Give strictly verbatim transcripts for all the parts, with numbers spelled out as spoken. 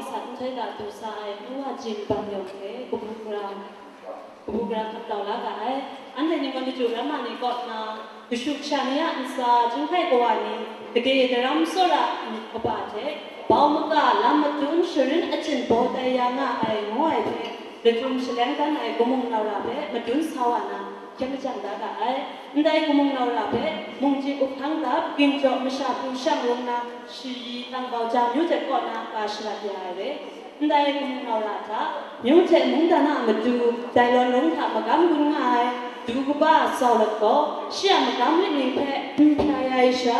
Sa nhtoi ga du sa ai nu wa Jin Bang Yawng hte kabu gara, kabu gara hkap tau la ga ai. Anhte ni gaw madu ramma ni kaw na, kashu kasha ni a ntsa, chyum hkai kawa ni, gade daram tsawra myit kaba hte, bau maka lam madun sharin achyin baw tai ya nga ai ngu ai hpe, lachyum shaleng dan ai kamung naura hpe madun sa wa na, hkyen majang da ga ai. Ndai kamung naura hpe mungchying uphlang dap, ginchyaw masha pru shang rum na, shayi langbau ja myu hte kaw na ka sharat ya ai re. Ndai kamung naura hta, myu hte mungdan a matu, dai lawn rung hta magam gun nga ai, du kaba Saulak gaw, shi a magam rit ni hpe n hpra ya ai sha,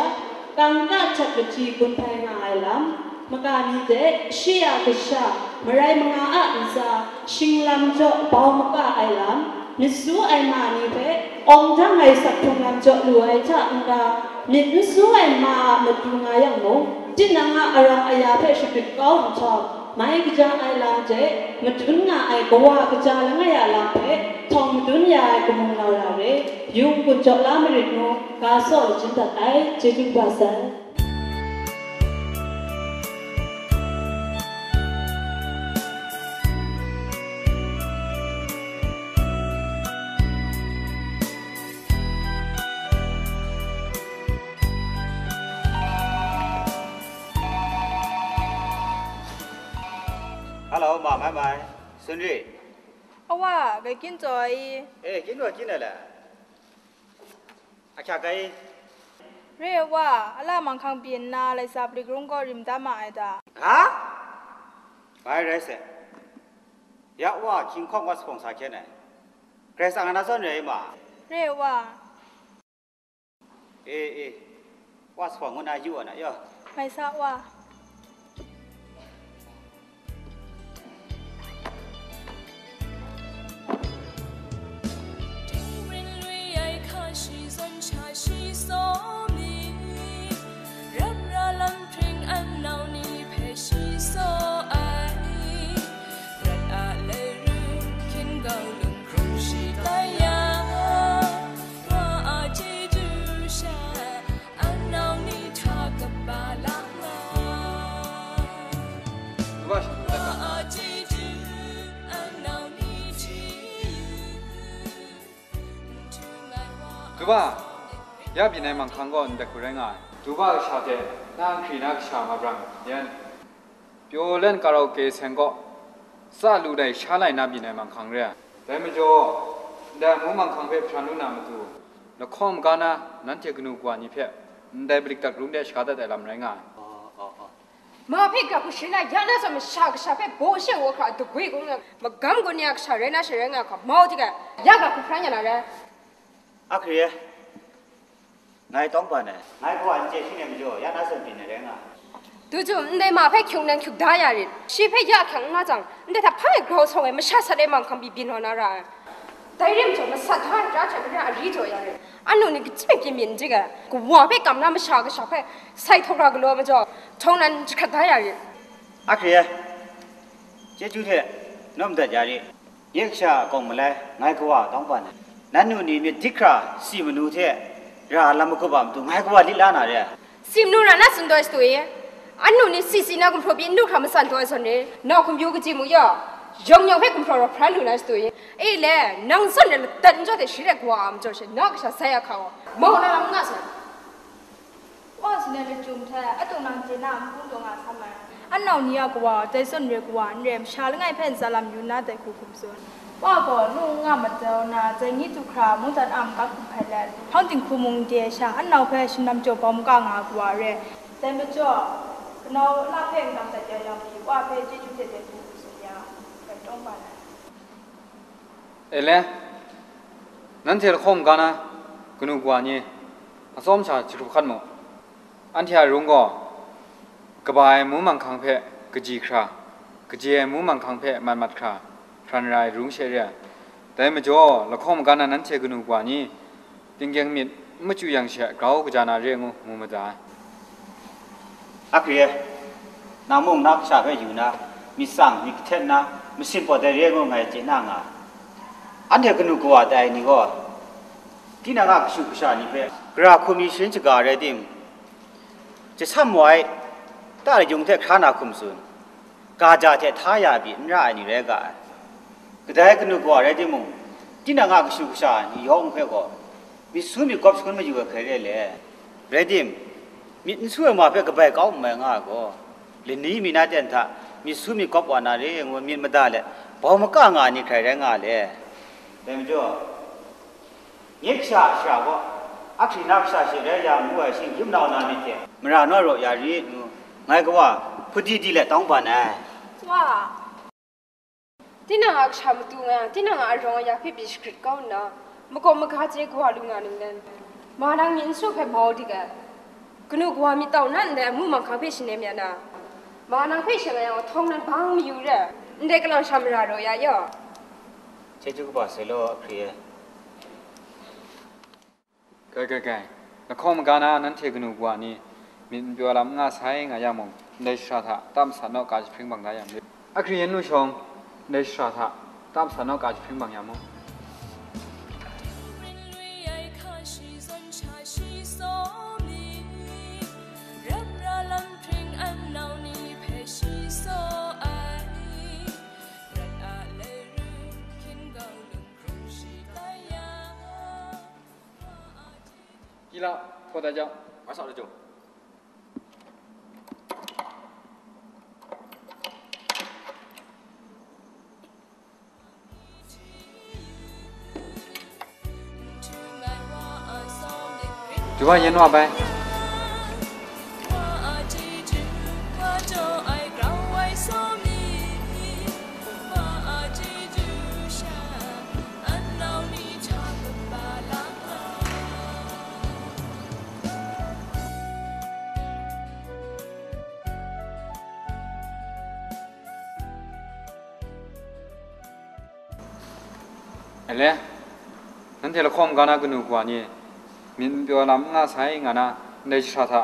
kangka htak lahti gun hpai nga ai lam, maka mi de, shi a kasha, marai manga a ntsa, shinglam jaw bau maka ai lam, myit su ai ma ni hpe awng dang ai sak hkrung lam jaw lu ai hta n-ga, myit n su ai ma a matu nga yang mung, tinang a arawng aya hpe shagrit kau nhtawm, mai kaja ai lam hte madun nga ai kawa kaja langai a lam hpe htawng madun ya ai kamung naura re, yung kun jaw la marit ngu, ga saw lachyum dat ai. Chyeju kaba sai. Hello, ma mai mai. Sun ri. Awa, gai kyin taw i? Eh, kyin taw kyin ai le. Ahkyak ai. Re ai wa, a la manghkang byin nna, laisa palik rung kaw rim da ma ai ta? Ha? Bai rai se. Ya wa, hkying hkawng wa sa hpawng sa hkyen ai. Karai Kasang a na zawn re ai ma. Re ai wa. E, e. Wa sa hpawng ngu na yu wa na yaw. Mai sa wa. Tingrin lui ai hka shi zawn sha shi saw mi, ram ra lam hpring an nau ni hpe shi saw ai, rat a lai ru hkin gau lung hkrung shi tai ya, wa a chyeju sha, an nau ni hta kaba la nga. Kaba shi hku dat ga. Kaba, ya byin ai manghkang gaw ndai hku rai nga ai. Duba kasha hte na nkri na kasha ma brang yan. Pyaw lan karaoke seng gaw, tsa lu dai sha lai na byin ai manghkang re ai. Dai majaw, ndai amu manghkang hpe hpran lu na matu, lahkawng maga na nanhte kanu kawa ni hpe ndai malik dat rung de shaga dat ai lam rai nga ai. Ma hpe ga hku sharin na, ya na zawn masha kasha hpe baw she wa hkra dagwi kung na, magam gun ya kasha rai na she rai nga hkra, mau tik ai, ya ga hku hpran ya na rai. Akri e, ngai tawng ban ai, ngai kawa n chye shing ai majaw, ya na zawn byin ai rai nga. Dutu, ndai ma hpe hkyung nan hkyuk da ya rit. Shi hpe ya hkyang n nga jang, ndai hta hpa e grau sawng ai masha sat ai manghkang pyi byin wa na ra ai. Dai re majaw, masat da ai hkra hte maren a ri jaw ya rit. Anu ni kaji hpe byin byin n dik ai. Kawa hpe kam na masha kasha hpe sai htaw ra galaw majaw, htawng nan jahkrat da ya rit. Akri e, chyeju hte nawm dat ya rit. Nye kasha a kawng malai, ngai kawa a tawng ban ai. Nannu ni myit dik hkra si manu hte ra lam magup a matu ngai kawa lit la na re ai. Si manu ra na tsun taw ai satu e, anu ni si si na gumhpraw pyi n du hkra matsan taw ai zawn re, nau hkum yu kaji mu ya, yawng yawng hpe gumhpraw rawt hpra lu na satu e, e le, nang zawn re ladat n jaw hte shi rai kawa a majaw she, na kasha sai a hka gaw, mau na lam n nga sai. Wa si na lachyum hte, a tuang nang chye na a, n hpung taw nga sai mai. Anau ni a kawa, dai zawn re kawa, n re ai masha langai hpe ntsa lam yu na dai hku hkum tsun. Wa gaw nu n nga mat dau nna, dai ni du hkra mungdan a magam hkum hpai let, hpang dinghku mung de ai sha, anau hpe shingnam jaw bau maga nga ai kawa re. Dai majaw, kanau la hpe n kam dat ya yang pyi, wa hpe chyeju hte dai hku hkum tsun ya, rai tawng ban ai. E le, nanhte lahkawng maga na kanu kawa ni, atsawm sha jahkrup hkan mu. Anhte a rung gaw, kaba ai amu manghkang hpe kaji hkra, kaji ai amu manghkang hpe mat mat hkra, hkran ra ai rung she re ai. Dai majaw, lahkawng maga na nanhte kanu kawa ni, tinggyeng myit n machyu yang she grau kaja na re ngu mu mada ai. Akri e, nang mung na kasha hpe yu na, myit tsang, myit kahtet na, masin pawt ai re ngu ngai chye na nga. Anhte kanu kawa tai ai ni gaw, tinang a kashu kasha ni hpe gara hku mi sharin shaga rai tim, jasam wa ai, ta layung hte hkra na hkum tsun. ga ja hte hta ya pyi n ra ai ni rai ga ai. Kadai kanu kawa rai timung, tinang a kashu kasha ni yawng hpe gaw, myit su myit kawp shangun mayu ai hkrai re le. Rai tim, myit n su ai ma hpe kabai kau n mai nga ai gaw, lani mi na ten hta myit su myit kawp wa na re ngu myit mada let, bau maka nga ai ni hkrai rai nga le. Dai majaw, nye kasha a shara gaw, ahkri na kasha she rai ya ngu ai shinggyim nau na myit hte, mara naw raw ya rit ngu, ngai kawa hpudi di let tawng ban ai. Wa, tinang a kasha matu nga, tinang a arawng aya hpe pyi shagrit kau nna, makawp maga chye kawa lu nga ninglen, ma nang myit n su hpe mau dik ai. Kanu kawa myit tau na ndai amu manghkang hpe shanem ya na, ma nang hpe shangai yang ahtawng nan bang mayu re, ndai kalang sha mara raw ya yaw. Chyeju kaba sai law, ahkri e. Kai, kai, kai. Lahkawng maga na nanhte kanu kawa ni myit n pyaw lam n nga sai nga ya mung, ndai shara hta ta masat naw ka jahpring bang da ya mu. Ahkri yan nu shawng, ndai shara hta ta masat naw ka jahpring bang ya mu. Kila, hkaw da jang, masa da jung. Duwa yen wa bai. Ele, nanhte lahkawng maga na kanu kawa ni, myit n pyaw lam n nga sai nga na, ndai shara hta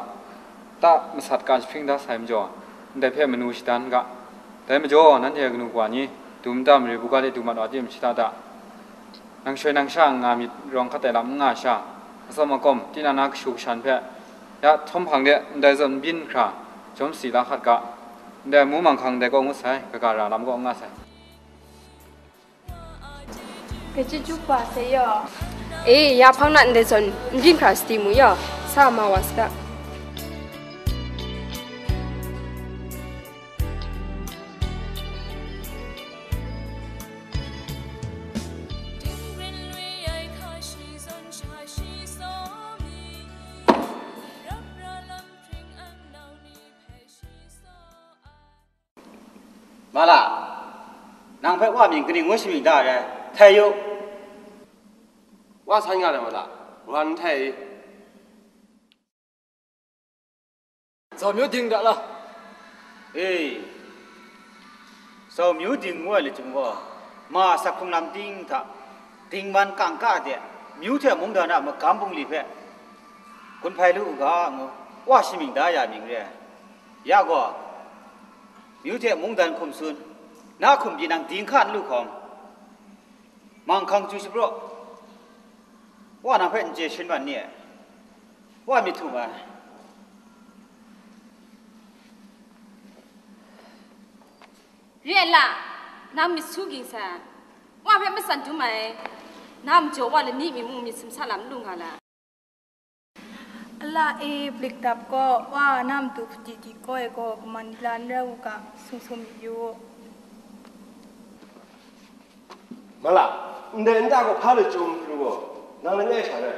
ta masat ka jahpring da sai majaw, ndai hpe manu shadan ga. Dai majaw, nanhte kanu kawa ni, dum nta mare buga de du mat wa tim shada da. Nang shoi nang sha nga myit rawng hkat ai lam n nga sha, atsawm akawm, tinang na kashu kashan hpe, ya htawm hpang de ndai zawn n byin hkra, jawm si la hkat ga. Ndai amu manghkang ndai kaw ngut sai, kaga ra lam kaw n nga sai. Kaji juk wa sai yaw. E, ya hpang na ndai zawn n byin hkra sadi mu yaw, sa ma wa saga. Mala, nang hpe wa mying kaning ngu shamying da ai rai? Htai yu. Wa san nga ai mala, wan htai i. Zau myu ding da la. E, zau myu ding ngu ai lachyum gaw, ma asak hkrung lam ting hta, dingman kangka de, myu hte mungdan a magam bungli hpe gun hpai lu u ga ngu, wa shamying da ya mying re ai. Ya gaw, myu hte mungdan hkum tsun, na hkum pyi nang ding hka n lu hkawm, manghkang chyu shapraw, wa nang hpe n chye shin mat ni ai, wa myit htum ai. Re ai la, nang myit su ging sai, wa hpe matsan dum ai, na majaw wa lani mi mung myit sumsa lam n lu nga la. Ala e, blik dap gaw, wa na matu hpadi di kau ai gaw, kaman la n rai u ga, sung sum yu. Mala, ndai nta gaw hpa lachyum pru gaw, nang langai sha rai.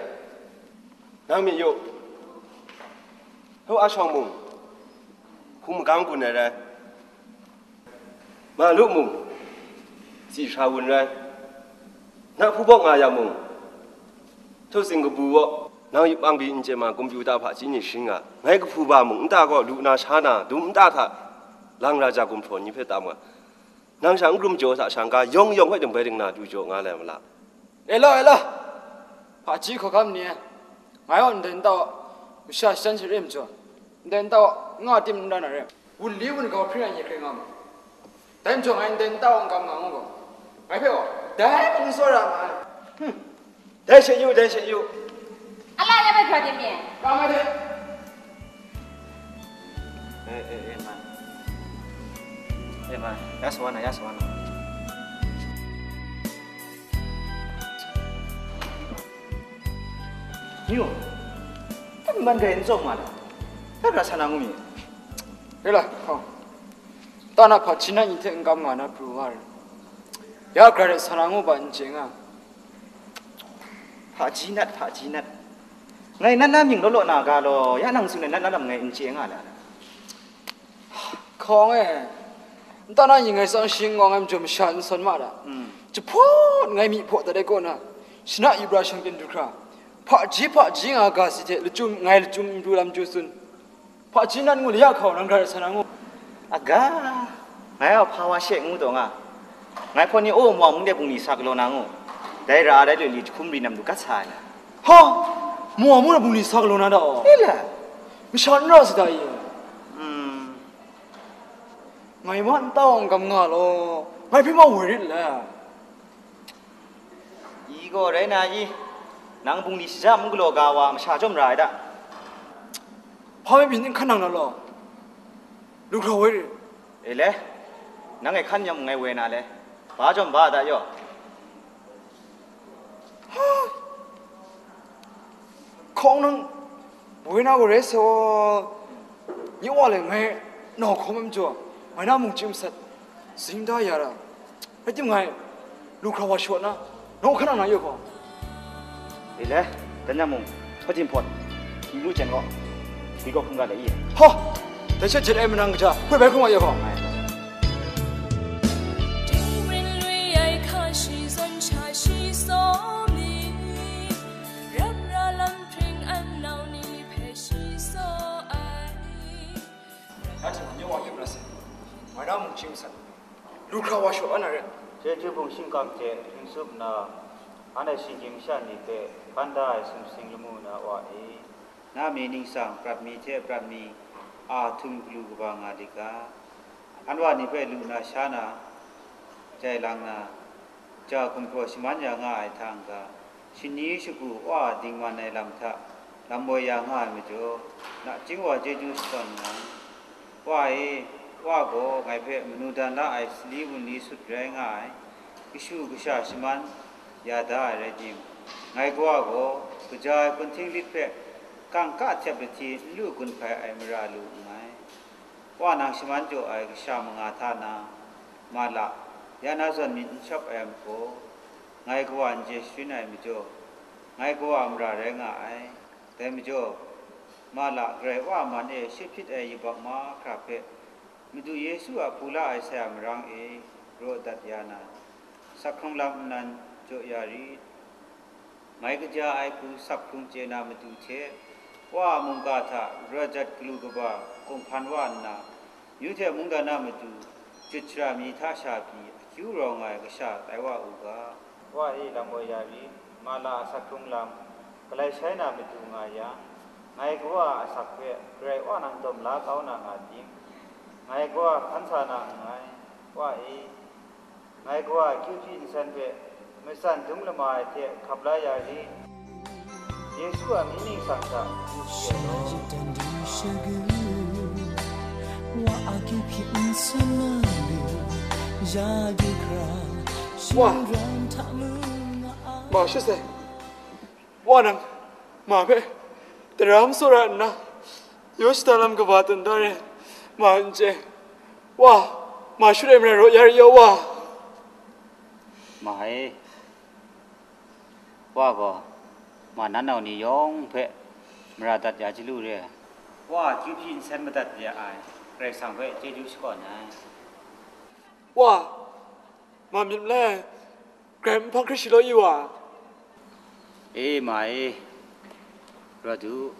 Nang myit yu. Hau a shawng mung, hkum magang gun ai rai. Ma lu mung, si sha wun rai. Na hpu bawk nga ya mung, htu sing kabu gaw, nang yupang pyi n chye ma, kumpyu ta hpaji ni shing nga, ngai kahpu ba mung, nta gaw lu na sha na, dum nta hta lang ra ja gumhpraw ni hpe tam nga. Nang sha n krum jaw hta shang ga, yawng yawng hpe dingbai dingna du jaw nga lai ma la. E law, e law, hpaji hkawhkam ni e, ngai gaw ndai nta gaw masha shatan sharim jaw, ndai nta gaw n nga tim n rai na re. Wun li wun gau hpring ai ni hkrai nga mu. Dai majaw ngai ndai nta gaw n kam nga ngu gaw, ngai hpe gaw dai mung n tsawra ma ai. Hmm. Dai she yu, dai she yu. Ala ya bai hkra de mi? Kam ai de. E, e, e, man. Ya ma, ya sa wa na, ya sa wa na. Nyu, kan man ga yin tsawng ma le. Ta gara sa na ngu mi? Re la, hkawng. Ta na hpaji nat ni hte n kam nga na pru nga re. Ya gara de sa na ngu ba n chye nga. Hpaji nat, hpaji nat. Ngai nat na mying law law na ga law, ya nang tsun ai nat na lam ngai n chye nga la. Hkawng e, nta na yin ngai tsang shi n ngawng ai majaw masha n sawn ma da. Mm. Jahpawt ngai myi hpaw dat ai kaw na, shana yu bra shang kyen du hkra, hpaji hpaji nga ga si hte lachyum, ngai lachyum n pru lam chyu tsun. Hpaji nat ngu, laya hkawng nang gara sa na ngu. Aga, ngai a hpa wa she ngu taw nga. Ngai hpaw ni, o, Mowa mung de bungli sa galaw na ngu. Dai ra ai dai loi li jahkum ri nam du gat sa ai na. Ha! Mowa mung de bungli sa galaw na da aw. E la. Masha n ra sa da i? Hmm. Ngai ma nta wa n gam nga law, ngai hpe ma woi rit le. I gaw rai na i, nang bungli shaja mung galaw ga wa masha chyawm ra ai da. Hpa mi byin n hkan nang na law, lu hkra woi rit. E le, nang e hkan yam ngai woi na le, ba chyawm ba da yaw. Hkawng nang, woi na gaw rai sa, nye wa le ngai nau hkawm ai majaw, ngai na mung chyu masat, zing da ya ra, rai tim ngai, lu hkra wa shaw na, nau hkan nang na yaw gaw. E le, dan yang mung, htaw jin hpawt, hpyi lu jen gaw, hpyi gaw hkungga le i. Ha! Dai sha jet ai manang kaja, hpoi bai hkungga yaw gaw. Ai. Dingrin lui ai hka shi zawn sha shi saw mi, rap ra lam hpring an nau ni hpe shi saw ai. Ya hte mung, nye wa hkip na se, ngai na mung chyu masat, lu hkra wa shaw na ret. Chyeju bung shingkang hte hpring tsup nna, anhte shinggyim masha ni hpe hkan da ai sumsing lamu na wa e. Na myit ningsang prat mi hte prat mi a htum galu kaba nga lit ga, anhte wa ni hpe lu na sha na, jai lang na, ja gumhpraw shaman ya nga ai hta n-ga, shani shagu Wa a dingman ai lam hta lam woi ya nga ai majaw, nachying wa chyeju shakawn nngai. Wa e, Wa gaw ngai hpe manu dan la ai sali wunli sut rai nga ai, kashu kasha shaman ya da ai rai tim, ngai Kawa gaw kaja ai kunhting lit hpe kangka htep lahti n lu gun hpai ai mara lu nngai. Wa nang shaman jaw ai kasha manga hta na, ma la, ya na zawn myit n shap ai a majaw, ngai Kawa n chye sharin ai majaw, ngai Kawa a mara rai nga ai. Dai majaw, ma la, Karai Wa a man e shi hpyit ai yubak mahkra hpe, Madu Yesu a hpu la ai sai a marang e raw dat ya na, sak hkrung lam nnan jaw ya rit. Mai kaja ai hku sak hkrung chye na matu hte, Wa a mungga hta gura jat galu kaba kunghpan wa nna, Yu hte mungdan a matu, jut shara mi hta sha pyi akyu rawng ai kasha tai wa u ga. Wa e lam woi ya rit, ma la a sak hkrung lam, galai shai na matu nga yang, ngai Kawa a asak hpe Karai Wa nang dawm la kau na nga tim, ngai Kawa hkan sa na nngai. Wa e, ngai Kawa a kyu hpyi nsen hpe matsan dum lama ai hte hkap la ya rit. Yesu a mying ningsang hta, Wa, ma shi sai. Wa nang, ma hpe, tara masawra nna, yaw shada lam kaba tsun da re, ma n chye. Wa, ma shut ai mara raw ya rit yaw, Wa. Ma e, Wa gaw, ma nan nau ni yawng hpe mara dat ya chyalu re. Wa a kyu hpyi nsen madat ya ai, Karai Kasang hpe chyeju shakawn ai. Wa, ma myit malai, Karai n hpang hkrit shi law i wa. E, ma e, rawt u.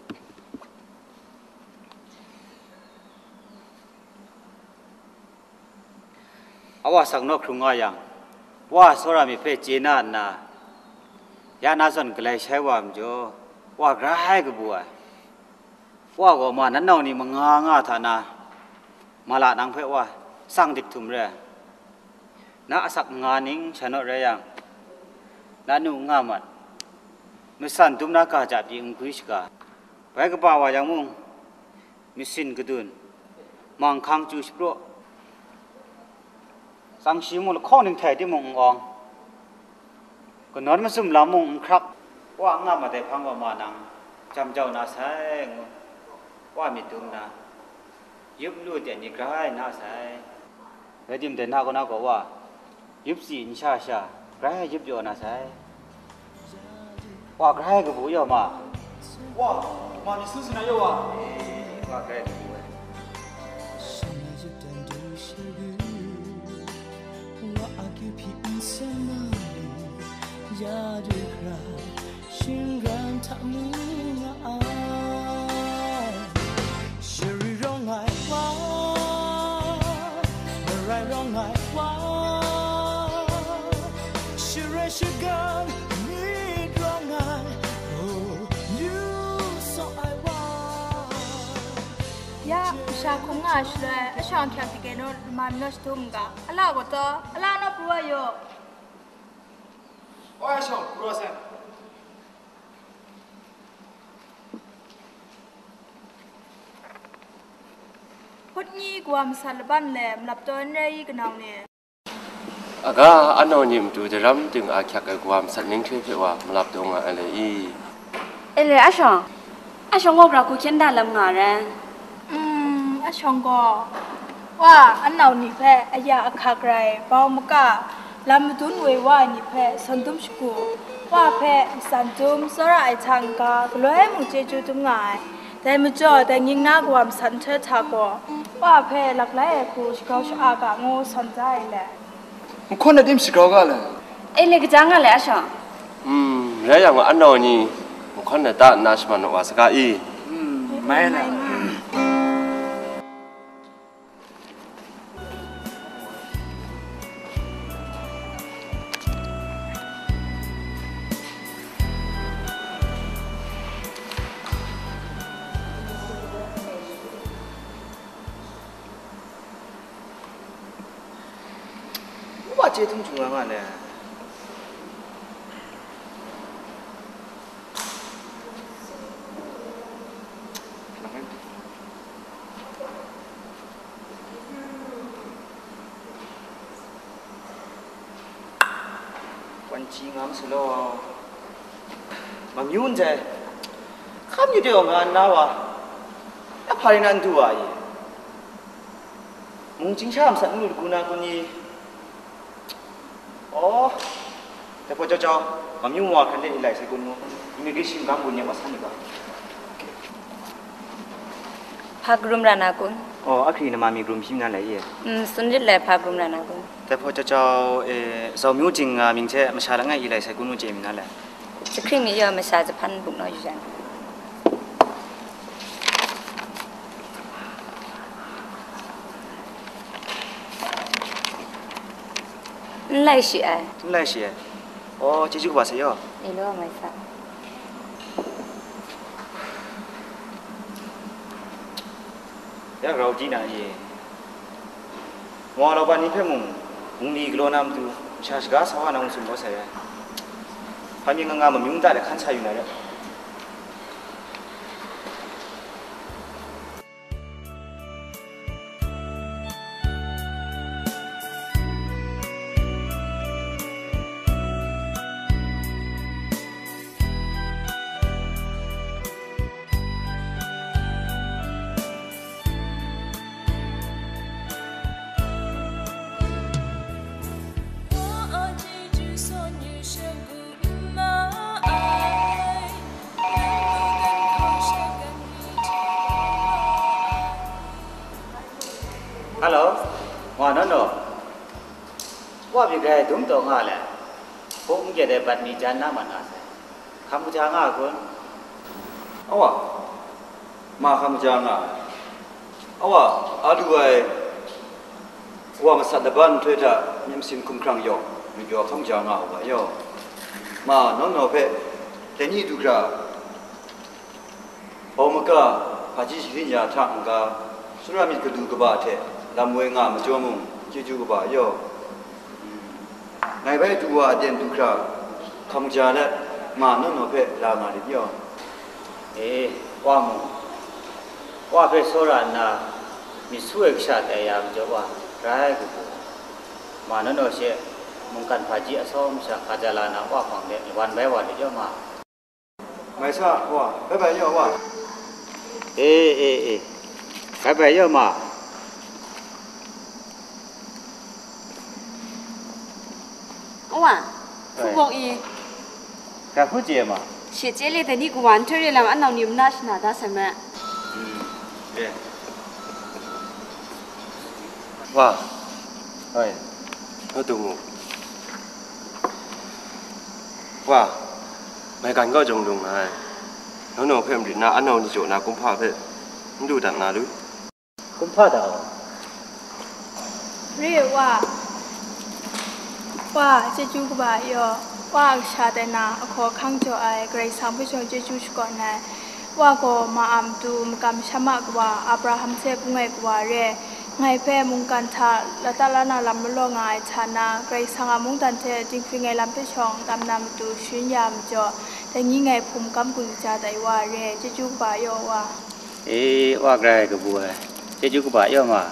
A wa sak naw hkrung nga yang, Wa a tsawra myit hpe chye na nna, ya na zawn galai shai wa majaw, Wa grai kabu ai. Wa gaw ma nan nau ni manga nga hta na, ma la nang hpe Wa tsang dip htum re ai. Na asak manga ning sha naw rai yang, na nu n nga mat, matsan dum na ga ja pyi n gwi shaga, bai kaba wa yang mung, masin kadun, manghkang chyu shapraw, Tsang shi mung lahkawng ning htai timung n awng, kanawn masum lam mung n hkrak, wa n nga mat ai hpang wa ma nang, jam jau na sai, ngu, wa myit dum na, yup lu ten ni grai na sai. Rai timung, dai na kaw na gaw wa, yup si n sha sha, grai yup yaw na sai. Wa grai kabu yaw ma. Wa, ma myit sun sina yaw wa. Wa grai kabu ai. Wa a kyu hpyi n seng na lu, ya du hkra, shingran hta mu nga ai. Shari rawng ai wa, marai rawng ai wa, share shagan myit rawng ai, oh, yu saw ai wa. Ya, masha hkum nga ai shaloi, a shawng hkyak hte kei naw, lamai manaw shadum n ga, a la gaw taw, a la naw pru ai yaw. Oi, a shawng, pru ai sai. Hput ni kawa masat laban le malap taw n rai i, kanau ni? Aga, a nau ni matu daram ting a hkyak ai kawa masat ning hkre hpe wa malap taw nga ai le i? E le, a shawng, a shawng gaw gara hku hkyen da lam nga rai. Mm, a shawng gaw, wa, a nau ni hpe aya ahkak rai, bau maka, lam madun woi wa ai ni hpe sawn dum shagu, wa hpe matsan dum tsawra ai hta n-ga, galoi mung chyeju dum nga ai. Dai majaw, dai ning na kawa masat nhtoi hta gaw, wa hpe laklai ai hku shagrau sha-a ga ngu sawn da ai le. Nhkawn na tim shagrau ga le? E le, kaja nga le, a shawng. Hmm, rai yang, a nau ni nhkawn na ta nna shaman wa saga i? Hmm, mai na. Uwa chye htung htung nga nga le. Wan chi ngam su law. Mamyu n jai. Hkam yu de wa nga nna wa. Ya hpa rai na n du wa i? Mung ching sha masat n lu lagu na kun i? Aw, dai hpaw jau jau, Mamyu wa hkran de ni lai sai kun mu, immigration gam gun ni wa san ni ga. Hpa karum ra na kun? Aw, ahkri nama mi karum hpyi na lai ye? Mm, tsun rit lai, hpa karum ra na kun? Dai hpaw jau jau, e, Zau Myu Ting, a, mying hte masha langai i lai sai kun mu chye mi na lai? Jahkring mi yaw masha jahpan buk naw yu yang. N lai shi ai. N lai shi ai. Aw, chyeju kaba sai yaw. E law, mai sa. Ya grau di na ye. Mawng a lauban ni hpe mung, mung ni galaw na matu, masha shaga sa wa na ngu tsun kau sai ai. Hpa mi nga nga Mamyu nta de hkan sa yu na re. Hello, wa naw naw. Wa pyi grai dum taw nga le, hpung n gyet ai bat mi jan na ma na sai. Hkam kaja nga a kun? Awa, ma hkam kaja nga ai. Awa, a lu ai wa masat laban nhtoi hta myit masin hkumhkrang yawng, myit yaw hkam kaja nga u ga yaw. Ma, nawng naw hpe dai ni du hkra, bau maka, hpaji sharin ya hta n-ga, sura myit galu kaba hte lam woi nga majaw mung, chyeju kaba yaw. Ngai bai du wa aten du hkra, hkam kaja let, ma naw naw hpe la nga rit yaw. E, wa mung, wa hpe tsawra nna, myit su ai kasha tai ya majaw wa, grai kabu. Ma naw naw she, mungkan hpaji asawng sha hka ja la na, Wa hpang de wan bai wa de yaw ma. Mai sa, Wa, bai bai yaw, Wa. E, e, e, bai bai yaw ma. Wa, hpung bawng i. Ga hku chye ma? She chye le, dai ni kawa nhtoi re lam anau ni mung na shana da sai ma. Wa, oi, nu dung u. Wa, maigan gaw jawng dung nga ai. Nawng naw hpe marit na, anau ni jaw na kumhpa hpe n du dat nga lu. Kumhpa da. Re wa, wa, chyeju kaba yaw, wa a kasha tai na, ahkaw ahkang jaw ai Karai Kasang hpe shawng chyeju shakawn ai. Wa gaw ma a matu makam masham a kawa, Abraham hte bung ai kawa re, ngai hpe mungkan hta lata la na lam malaw nga ai hta na, Karai Kasang a mungdan hte dinghpring ai lam hpe shawng lam na matu sharin ya majaw, dai ni ngai hpung kam gun kaja tai wa re, chyeju kaba yaw wa. E, wa grai kabu ai, chyeju kaba yaw ma.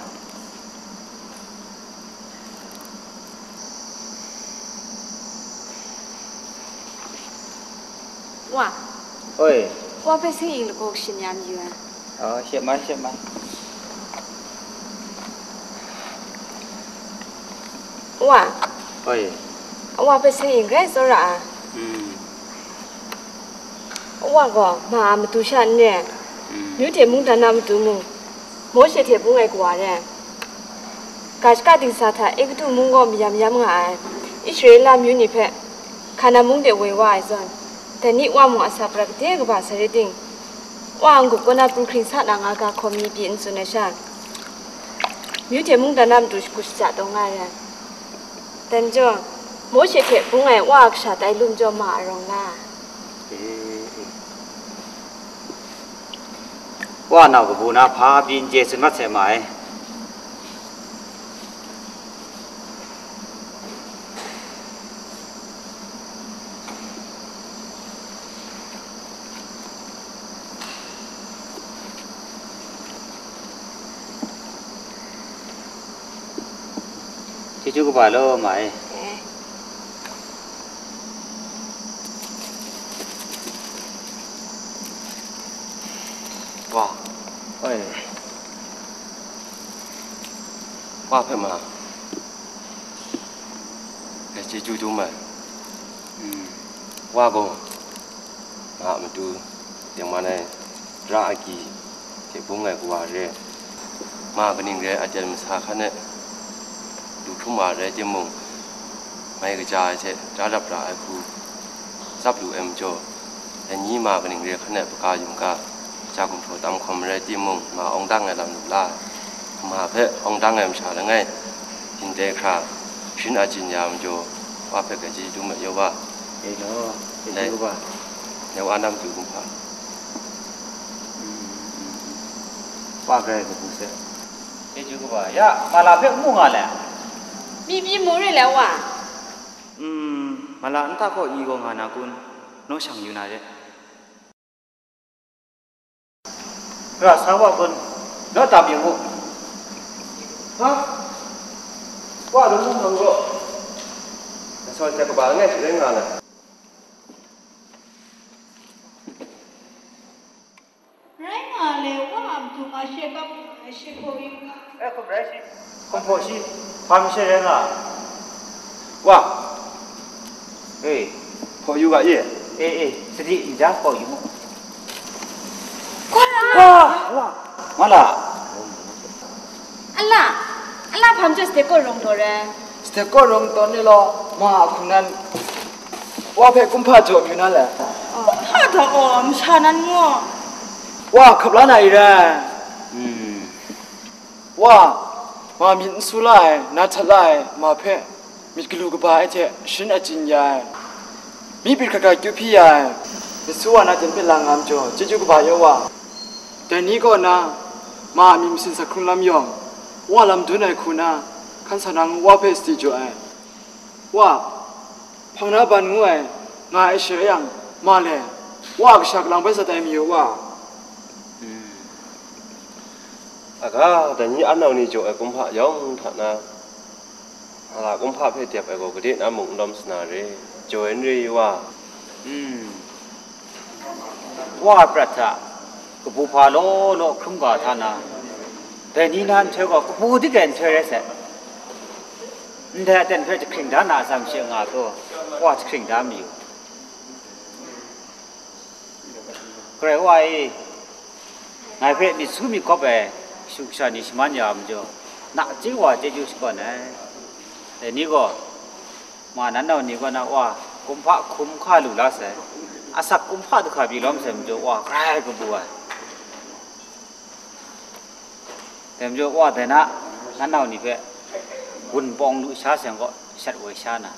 Wa. Oi. Wa hpe sing ing lagaw kashin ya mayu ai. Oh, she mai, she mai. Wa. Oi. Wa hpe sing ing grai tsawra a. Mm. Wa gaw ma a matu sha n re, mm, Myu hte mungdan a matu mung, Mawshe hte bung ai kawa re, ga shaka dingsa hta Egutu mung gaw mayam yam nga ai, Israela myu ni hpe Hkanan mung de woi wa ai zawn, dai ni wa mung a sa prat gade kaba sai rai ting, wa a n-gup kaw na pru hkring sa na nga ga hkaw mi pyi n tsun ai sha, Myu hte mungdan a matu shakut shaja taw nga ai. Dai majaw, Mawshe hte bung ai wa a kasha tai lu majaw ma a rawng la? Wa nau kabu na hpa byin chye tsun mat sai ma ai. Chyeju kaba law ma e. Wa. Oi. Wa hpe ma. Ngai chyeju dum ai. Mm. Wa gaw, ma a matu, tengman ai, tara agyi hte bung ai kawa re, ma kaning re a teng masa hkan e, du hkrum wa rai timung, mai kaja ai hte tara rap ra ai hku tsap lu ai majaw, dai ni ma kaning re hkan e paka yum ga, ja gumhpraw tam hkawm rai timung, ma awng dang ai lam lu la ai. Ma hpe awng dang ai masha langai, yin dai hkra, sharin achyin ya majaw, wa hpe grai chyeju dum ai yaw wa. E law, dai, chyeju kaba. Dai wa nam tu kumhpa. Mm, mm, mm. Wa grai kabu se. Chyeju kaba. Ya, ma la hpe n mu nga le? Mi pyi mu re le wa? Mm, ma la nta kaw i gaw nga na kun? Naw shang yu na re. Ra sa wa kun, naw tam yu mu. Ha? Wa dum mung nang gaw, na saw jat kaba langai hte rai nga na. Rai nga le, wa a matu nga she bap, nga she hpaw yu ga. E, hkum rai shi. Hkum hpaw shi, hpa mi she rai nga. Wa. E. Hpaw yu ga e. E, e, sadi n ja hpaw yu mu. Wa! Wa! Nga la. Ala, ala hpa majaw stek kaw rawng taw re? Stek kaw rawng taw ni law, ma a hku nan, wa hpe kumhpa jaw yu na le. Kumhpa hta gaw masha nan ngu. Wa hkap la na i rai. Hmm. Wa, ma myit n su la ai, na htat la ai, ma hpe myit galu kaba ai hte sharin achyin ya ai, myi bit hkra hkra kyu hpyi ya ai, myit su wa na ten hpe lang nga majaw, chyeju kaba yaw wa. Dai ni kaw na, ma a myit masin sa hkrung lam yawng, wa lam dun ai hku na, hkan sa na ngu wa hpe sadi jaw ai. Wa, hpang na ban ngu ai, nga ai she rai yang, ma le, wa a kasha kalang bai sa tai mayu wa. Aga, dai ni anau ni jaw ai kumhpa yawng hta na, Mala kumhpa hpe dep ai gaw gade na mung n lawm sa na re, jaw n re yu wa. Hmm. Wa prat hta, kabu hpa law law hkrum ga hta na, dai ni na nhtoi gaw kabu dik ai nhtoi rai sai. Ndai aten hpe jahkring da na atsam she nga taw, wa jahkring da mayu. Karai Wa e, ngai hpe myit su myit hkawp ai kashu kasha ni shaman ya ai majaw, nachying wa chyeju shakawn ai. Dai ni gaw, ma nan nau ni kaw na Wa kumhpa hkum hka lu la sai, asak kumhpa du hka pyi lawm sai majaw, Wa grai kabu ai. Dai majaw, Wa dai na, nan nau ni hpe gun pawng lu sha sai gaw, shat woi sha na.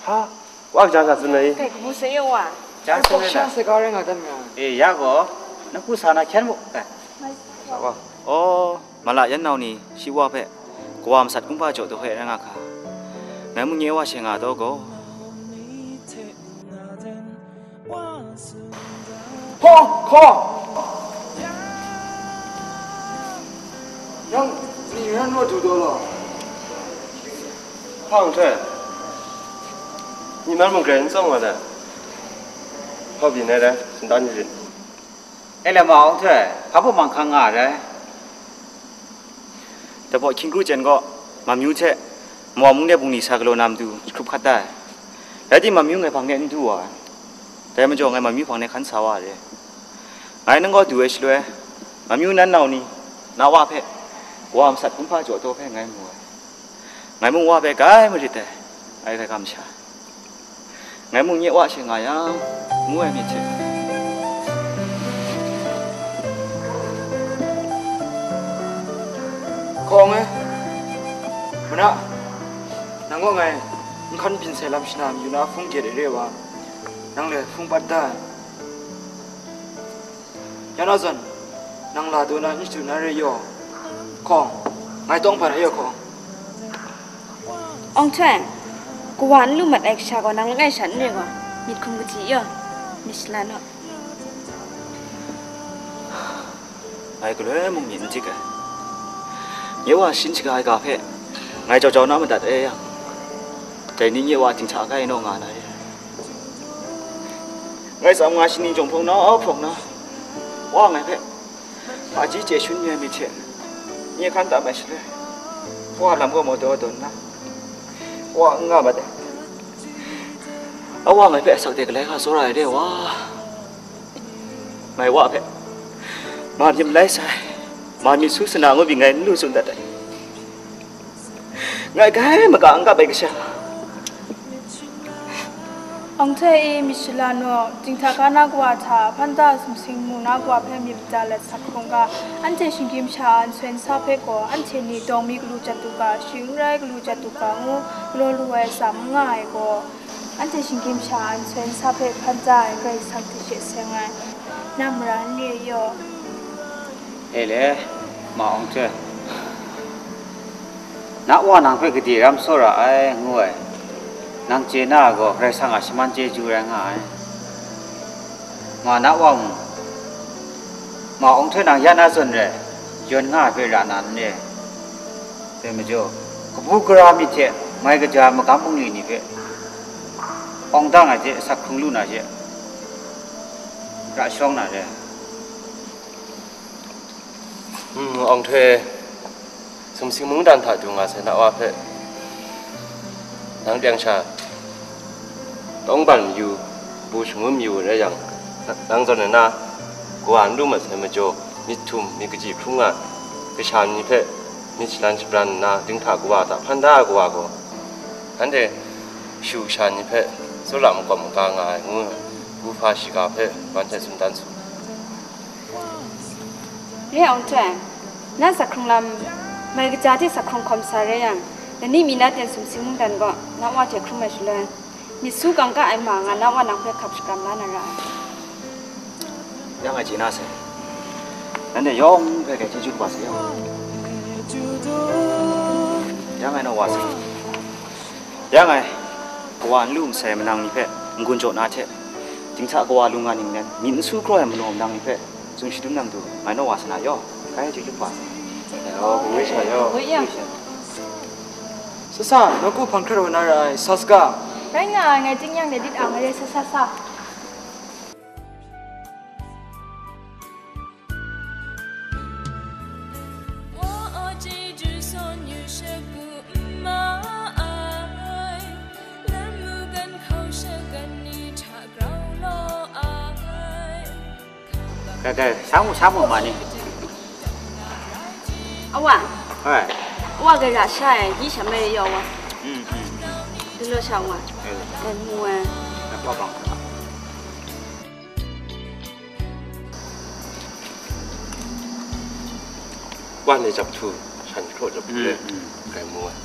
Ha, Wa kaja sa tsun ai. Kai kabu sai e Wa. Jan Ai, tsun ai sha na. Sai ga rai nga dan nga. E, ya gaw, na ku sa na hkyen mu. Eh. Sa wa. Oh, mala yan nau ni shi Wa hpe kawa masat kumhpa jaw taw hpe rai nga hka. Ngai mung nye Wa she nga taw gaw. Hpawng, hkawng! Yang ni ran naw du daw law. Hpawng hte, ni man mung grai n tsawng wa da. Hpawng byin ai rai, sindan ni rit. E le ma, Awng Htoi, hpa baw mang hkang nga ai rai. Dai baw hkying kru jen gaw, Mamyu hte Mawa mung de bungli sa galaw na matu jahkrup hkat da ai. Rai timung, Mamyu ngai hpang de n du wa ai. Dai majaw, ngai Mamyu hpang de hkan sa wa ai re. Ngai nang gaw du ai shaloi, Mamyu nan nau ni, na wa hpe, wa masat kumhpa jaw taw hpe ngai mu ai. Ngai mung wa hpe grai marit ai, ngai hkrai kam sha. Ngai mung nye wa she nga yang, ngu ai myit hte. Hkawng e, mana, nang gaw ngai n hkan byin sai lam shana mayu na hpung gyet ai re wa, nang le hpung pat da ai. Ya na zawn, nang la daw na n shadu na re yaw. Hkawng, ngai tawng hpan ai yaw hkawng. Awng Htoi, kawa n lu mat ai kasha gaw nang langai sha n re gaw, myit hkum kaji yaw, myit shala naw. Ngai galoi mung myit n dik ai. Nye wa shin shaga ai ga hpe ngai jau jau na madat e yang, dai ni nye wa dinghta kai naw nga na re. Ngai tsam nga shaning jawng hprawng na, hprawng na, wa ngai hpe hpaji chye shun mi ai myit hte nye hkan tam ai shaloi, wa lam gaw maw daw daw nna, wa n nga mat ai. A wa ngai hpe asak de galai ga tsawra ai de wa. Ngai wa hpe, ma myit malai sai, ma myit su sana ngu pyi ngai n lu tsun dat ai. Ngai grai maka n kap ai kasha. Awng Htoi e, myit shala naw, dinghta ga na kawa hta, hpan da sumsing mu na kawa hpe myit mada let sa hkrung ga, anhte shinggyim sha a nsoi nsa hpe gaw, anhte ni dawng mi galu jat u ga, shi n rai galu jat u ga ngu, galaw lu ai atsam n nga ai gaw, anhte shinggyim sha a nsoi nsa hpe hpan da ai Karai Kasang hte she seng ai, na mara n re yaw. E le, ma Awng Htoi, na wa nang hpe gade ram tsawra ai, ngu ai, nang chye na ai gaw Karai Kasang a shaman chyeju rai nga ai. Ma na wa mung, ma Awng Htoi nang ya na zawn rai, yawn nga ai hpe ra na n re. Dai majaw, kabu gara myit hte mai kaja magam bungli ni hpe awng dang ai hte asak hkrung lu na she, ra shawng na re. Hmm, Awng Htoi, sumsing mungdan hta du nga sai na wa hpe, nang teng sha tawng ban mayu, bu shangun mayu rai yang, na-, nang zawn ai na, kawa n lu mat sai majaw, myit htum, myit kaji hkrum nga, kasha ni hpe myit shalan shabran nna, dinghta kawa hta hpan da ai kawa gaw, anhte kashu kasha ni hpe tsawra makawp maga nga ai ngu, bu hpa shiga hpe wan hte tsun dan su. Re Awng Htoi, na asak hkrung lam, mai kaja hte asak hkrung hkawm sa rai yang, lani mi na ten sumsing mungdan gaw na wa hte hkrum ai shaloi, myit su kangka ai ma nga na wa nang hpe hkap shakram la na ra ai. Ya ngai chye na sai. Nanhte yawng hpe hkrai chyeju kaba sa yang. Ya ngai naw wa sai. Ya ngai, kawa n lu masai manang ni hpe n-gun jaw na hte, dinghta kawa lu nga ning nen, myit n su hkraw ai manaw manang ni hpe, tsun shadum nang du, ngai naw wa sa na yaw, kai hte kyip wa. Yaw, kawe sha yaw. Kawe yang. Sa sa, nawku hpang hkrat wa na ra ai, sa saga. Rai nga ai, ngai ting yang de dit ang re, sa sa sa. 我爱这只所有事故 Kai, kai, sa mu, sa mu ma ni. Awa. Hai. Awa, ga ra sha ai, yi sha mai yau wa. Hmm, hmm, hmm. Dilo sha wa. Eh. Kai mu ai. Na pa bang. Wa ne jap tu, shan kro jap tu le. Hmm, hmm. Kai mu ai.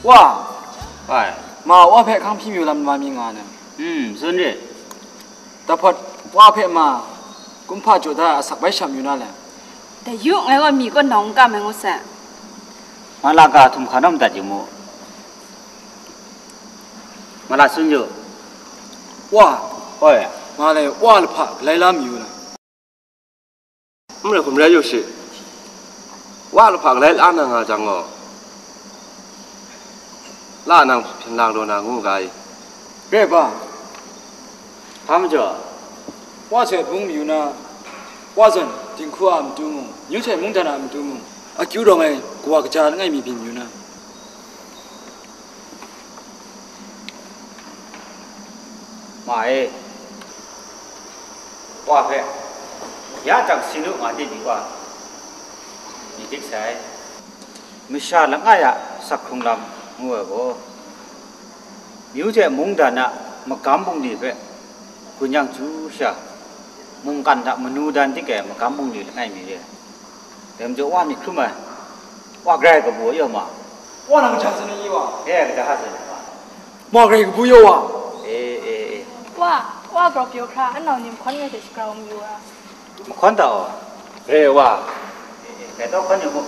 Wa! Ai. Ma, wa hpe hkang hpyi mayu lam ma mi nga na? Hmm, tsun re. Dahpawt, wa hpe ma, kumhpa jaw da ai asak bai sham yu na le? Da yu, ngai wa mi kaw nawng n kam ai ngu sai. Ma la ga htum hka naw madat yu mu. Ma la tsun yu. Wa! Oi. Ma le, wa lahpa galai la mayu na? N rai hkum rai yu shi. Wa lahpa galai la na nga jang gaw, la nang hpyen lang daw na ngu ga i? Re ai ba? Hpa majaw? Wa hte bung mayu na, wa zawn dinghku a matu mung, nyu hte mungdan a matu mung, akyu rawng ai kawa kaja langai mi byin mayu na. Ma e, wa hpe, ya jang si nu nga di ni wa, ni dik sai. Masha langai a sak hkrung lam ngu ai gaw, myu hte mungdan a magam bungli hpe gun yang chyu sha, mungkan hta manu dan dik ai magam bungli langai mi re ai. Dai majaw wa myit hkrum ai, wa grai kabu yaw ma. Wa nang kaja tsun ai wa? E, kaja ha tsun ai wa. Ma grai kabu yaw wa. E, e, e. Wa, wa grau pyaw hkra, anau ni mahkawn ngai hte shagrau mayu ai. Mahkawn ta wa. Re wa. E, e, grai taw hkawn yu mu.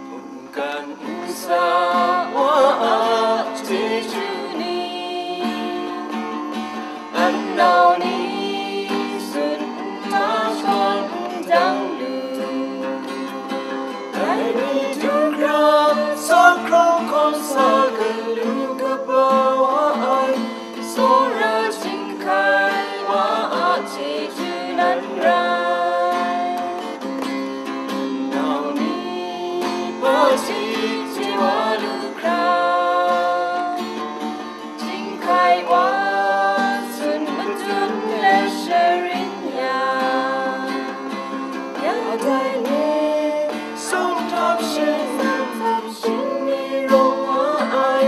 Mungkan nsa wa a chyeju ni, anau ni tsun nta shawng ndang lu. Dai ni du grau, sa grau kawng sa galu kaba wa ai, tsawra chyinghkai wa a chyeju nan rai. Nau ni, hpaji chye wa lu hkra, chyinghkai wa tsun madun let sharin ya, ya dai ni, sung htap shing, sung htap shing ni rawng wa ai,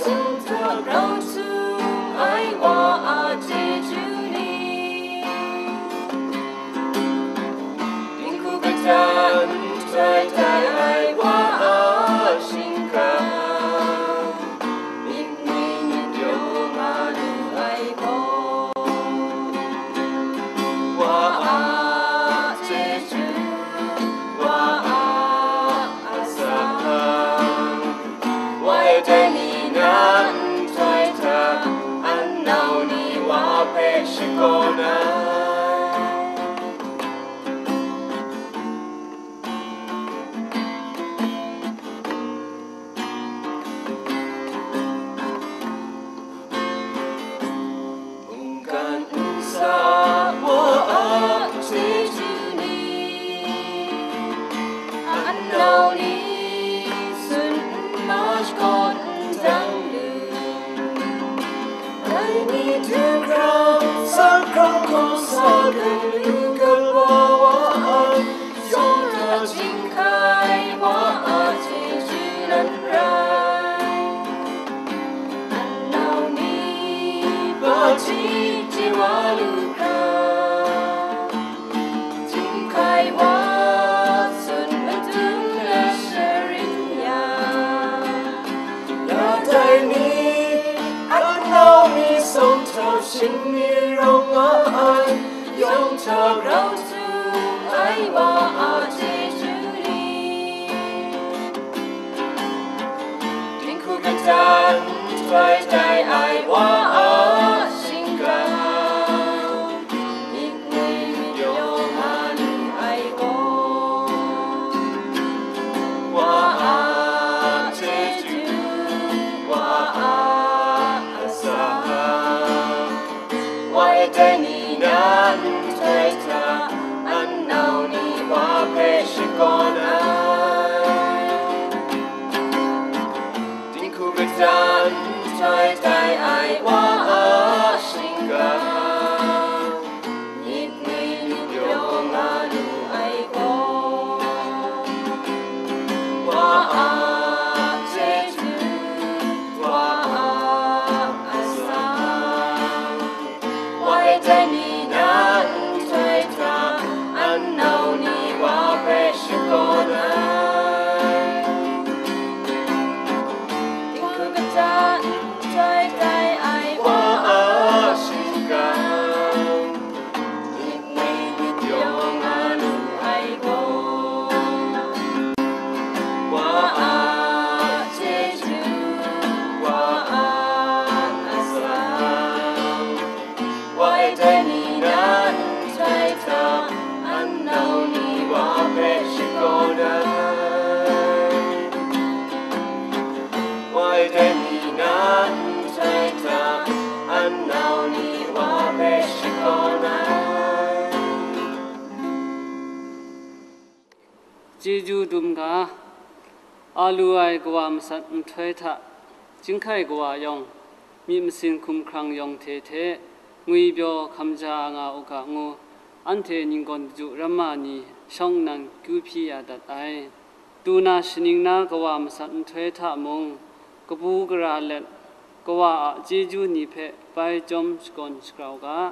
sung htap rau htum ai wa a chyeju ni. Dinghku kata nhtoi tai ai wa a shingkang, myit ni myit pyaw nga lu ai gaw, wa a chyeju, wa a asak, wai dai ni na nhtoi hta, anau ni wa hpe shakawn ai. Mungkan nsa wa a chyeju ni, anau ni tsun nma shakawn ndang lu. Dai ni du grau, sa grau hkawng sa galu kaba wa ai, tsawra chyinghkai wa a chyeju nan rai. Anau ni, hpaji chye wa lu hkra, chyinghkai wa tsun madun let sharin ya, ya dai ni, anau ni, sung htap shing ni rawng nga ai, yawng hta grau htum Bai dai ai wa a shingkang, myit ngwi myit yawng nga lu ai gaw, wa a chyeju, wa a atsam, wa e dai ni na nhtoi hta, an nau ni wa hpe shakawn ai. Dinghku kata nhtoi tai ai wa a shingkang, myit ngwi myit yawng nga lu ai gaw, wa a chyeju, wa a atsam, wa e dai ni na nhtoi hta, an nau ni wa hpe shakawn ai. Dinghku kata nhtoi tai ai wa a shingkang, myit ngwi myit yawng nga lu ai gaw, wa a chyeju, wa a atsam, wa e dai ni na nhtoi hta, an nau ni wa hpe shakawn ai. Wa e dai ni na nhtoi hta, an nau ni wa hpe shakawn ai. Chyeju dum ga, a lu ai kawa masat nhtoi hta, chyinghkai kawa yawng, myit masin hkumhkrang yawng hte hte, ngwibyaw hkam ja nga u ga ngu, anhte ninggawn daju ramma ni shawng nnan kyu hpyi ya dat ai. Tu na shaning na kawa masat nhtoi hta mung, kabu gara let, kawa a chyeju ni hpe bai chyawm shakawn shagrau ga,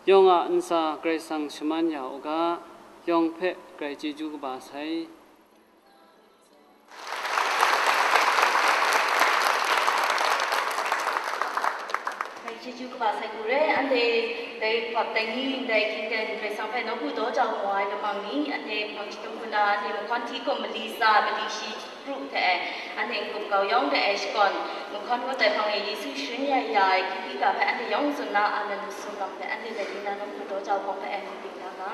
yawng a ntsa Karai Kasang shaman ya u ga, yawng hpe grai chyeju kaba sai. Grai chyeju kaba sai hku re, anhte dai hpawt dai ni, dai hkying ten Karai Kasang hpe nawku daw jau mu ai lamang ni, anhte hpang chyahtum hku na, anhte mahkawn hti hkum mali tsa, mali shi, pru hte e, anhte n-gup kau yawng hte e shakawn, mahkawn kawt ai hpang e Yesu sharin ya ya ai hkying hkika hpe anhte yawng tsun na, amen lu sumgang hpe anhte dai ni na nawku daw jau hkawng hpe e, n-dik na nga.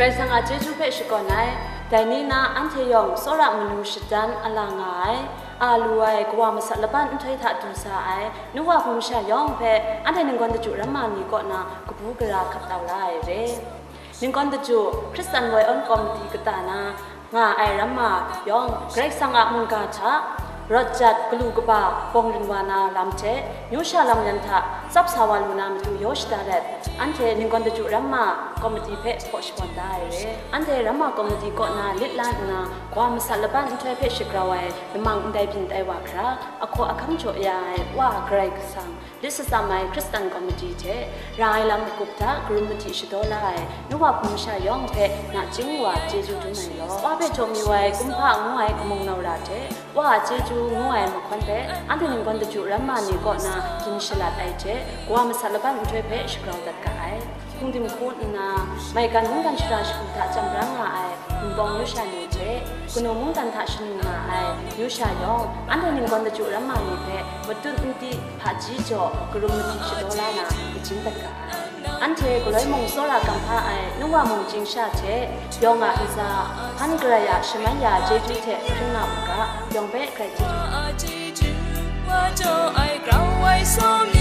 Karai Kasang a chyeju hpe shakawn ai, dai ni na anhte yawng tsawra manu shatan a la nga ai, a lu ai kawa masat laban nhtoi hta du sa ai, nu wa hpung masha yawng hpe anhte ninggawn daju ramma ni kaw na kabu gara hkap tau la ai re. Ninggawn daju Hkristan woi awn kawmiti kata na nga ai ramma yawng, Karai Kasang a mungga hta rawt jat galu kaba bawng rin wa na lam hte, nyu sha lam yan hta tsap sa wa lu na matu yaw shada let, anhte ninggawn daju ramma kawmiti hpe hpaw shabawn da ai re. Anhte ramma kawmiti kaw na lit la nna, kawa masat laban nhtoi hpe shagrau ai lamang ndai byin tai wa hkra, ahkaw ahkang jaw ya ai Wa Karai Kasang, lit shatsam ai Hkristan kawmiti hte ra ai lam magup hta karum mahti shadaw la ai nu wa hpung masha yawng hpe nachying wa chyeju dum ai law. Wa hpe jaw mayu ai kumhpa ngu ai kamung nau ra hte, Wa a chyeju ngu ai mahkawn hpe anhte ninggawn daju ramma ni kaw na gin shalat ai hte, kawa masat laban nhtoi hpe shagrau dat ga ai. Hpung dim hku nna, maigan mungdan shara shagu hta chyam bra nga ai Wunpawng Yawsha ni hte, kanu mungdan hta shanu nga ai Yawsha yawng, anhte ninggawn daju ramma ni hpe matut nti hpaji jaw karum mahti shadaw la na, kajin dat ga ai. Anhte galoi mung tsawra kam hpa ai nu wa mung chying sha hte, yawng a ntsa, hpan garai a shamai ya chyeju hte hpring nga u ga, yawng hpe grai chyeju. Wa jaw ai grau ai sawm